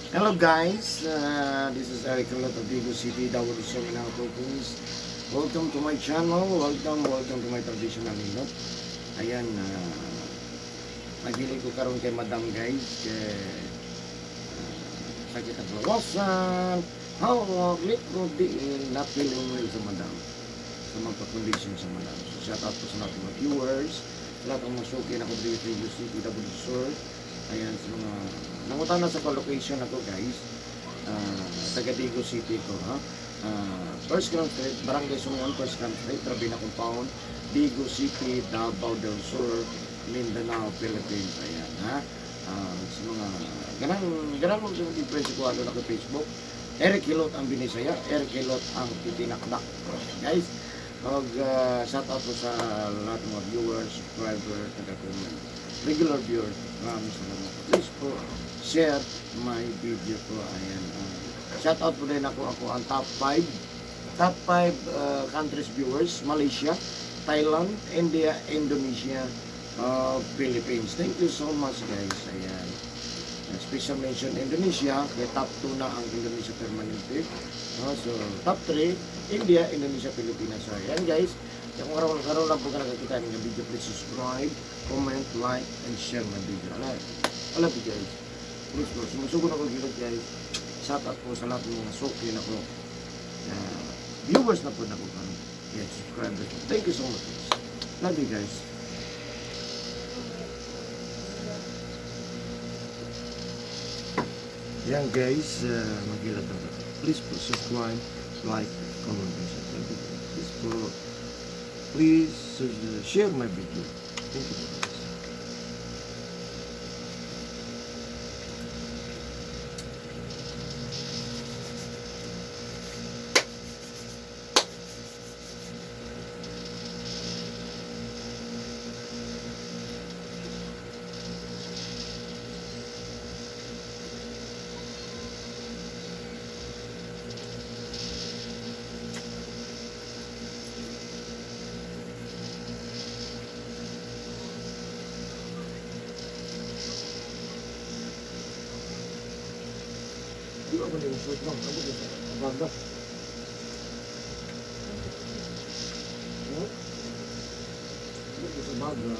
Hello guys, this is Eric Hilot of Digos City, Davao del Sur, Mindanao, Philippines. Welcome to my channel, welcome, welcome to my traditional hilot. Ayan, naghilot ko karon kay Madam, guys, kay sakit ang lawasan, hawak, likod, diin, not feeling well sa Madam. Sa magpa-condition sa Madam. So shout out po sa lahat ng mga viewers, sa lahat ng mga suki na ko diri sa Digos City, Davao del Sur. Ayan, sa mga nangutana sa location ako, guys. Taga Digos City ko, ha. First Grand Street, Barangay Sungan, First Grand Street, Rabina Compound, Digos City, Davao del Sur, Mindanao, Philippines. Ayan, ha. Sa mga ganang ganang mo sa difference ko ano na ko Facebook. Eric Hilot ang Binisaya, Eric Hilot ang titinakdak. Guys, og shout out po sa lahat ng mga viewers, subscriber, taga-comment, regular viewers. Maraming salamat. Please po, share my video po. Ayan. Shout out po din ako ang top 5 top 5 countries viewers: Malaysia, Thailand, India, Indonesia, Philippines. Thank you so much, guys. Ayan. Special mention Indonesia, kaya top 2 na ang Indonesia permanente. So top 3, India, Indonesia, Pilipinas. So ayan guys, kung karon karon lang po ka nakakita ng video, please subscribe, comment, like, and share my video. I love you guys. Please po, sumusugo na ko gilid, guys. Shout out po sa lahat ng mga suki na ko. Viewers na po na ko karon. Yeah, subscribers. Thank you so much, guys. Love you guys. Yan guys, maghilot na ko. Please po subscribe, like, comment, and share. Thank you, guys. Please po, please share my video. Thank you, guys. Di ba ba yung shoot lang? Abot sa baga. Hmm? Abot sa baga.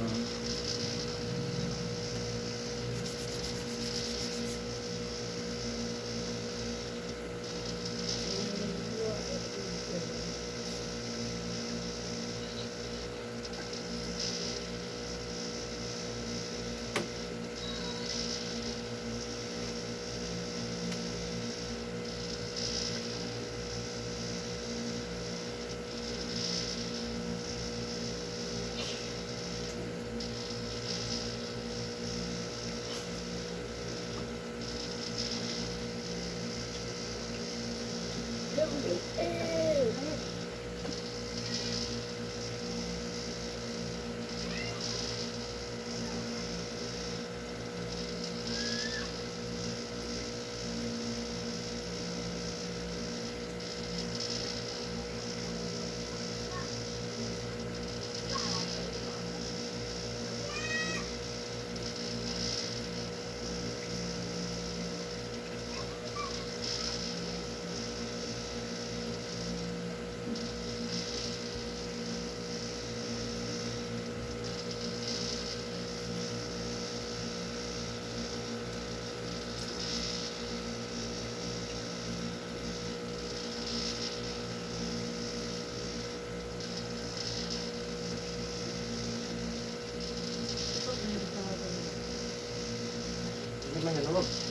Eh, Hindi man yan, ano?